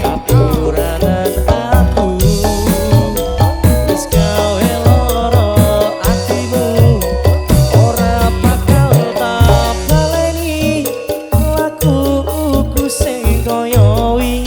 Kakurangan aku wis gawe loro atimu. Ora bakal tak baleni lakuku sing kaya wingi.